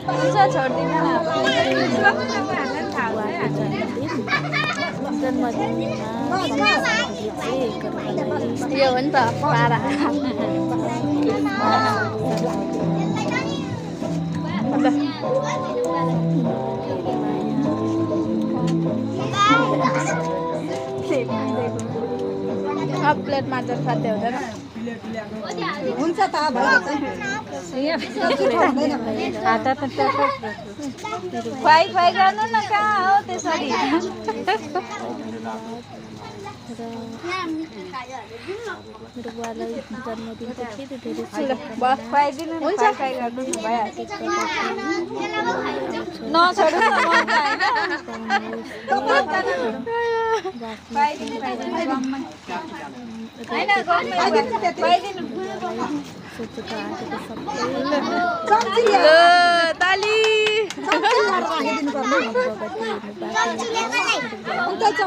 छोड्दिन यो हो नि त पारा प्लेटमा चाहिँ खाद्य हुँदैन हुन्छ त खुवाई खुवाई गर्नु न कहाँ हो त्यसरी मेरो बुवालाई जन्मदिनको फेरि धेरै बस खुवाइदिनु हुन्छ खुवाई गर्नु न भइहाल्छ नछोड्नु न सोचेको आँटेको सबै ताली भगवती हेर्नु बाँकी